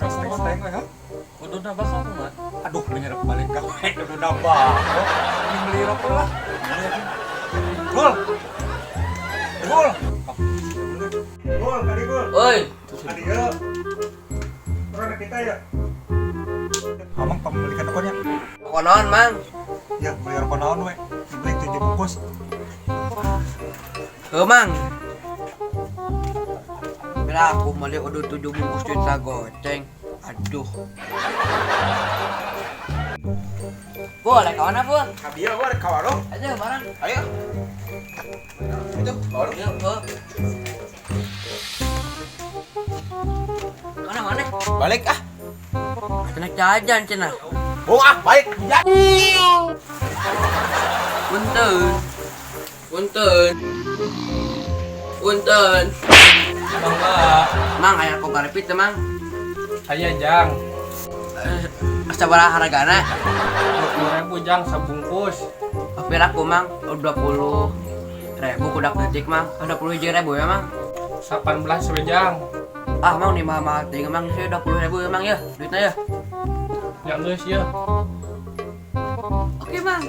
Steng-steng we, ha? Ududna bakal kumaha? Aduh, menyerap balik gawe udah nambah. Ini beli rokok lah. Gul. Gul. Gul, kali gul. Oi, Kali ya. Orang kita ya. Amang pembelikan rokoknya. Konon, Mang. Ya, beli rokok naon we. Dibeli 7 bungkus. Heuh, Mang. Bila aku beli udud 7 bungkus duit goceng. Aduh. Boleh kawan apa? Kabia gua ka warung. Ayo barang. Ayo. Itu, warung. Yuk, heuh. Mana mana? Balik ah. Cenah jajan cenah. Bung ah, balik. Ya. Punten. Punten. Punten. Mangga. Mang aya kok garepit teh, Mang. Aya jang. Eh, sabaraha hargana? 20.000 jang sabungkus. Pira aku, Mang? 20.000 kudak detik, Mang. 21.000 ya, Mang. 18 we jang. Ah, Mang nih mahal-mahal teuing, Mang. Saya 20.000 ya, Mang ya. Duitnya ya. Ya geus ya. Oke, Mang.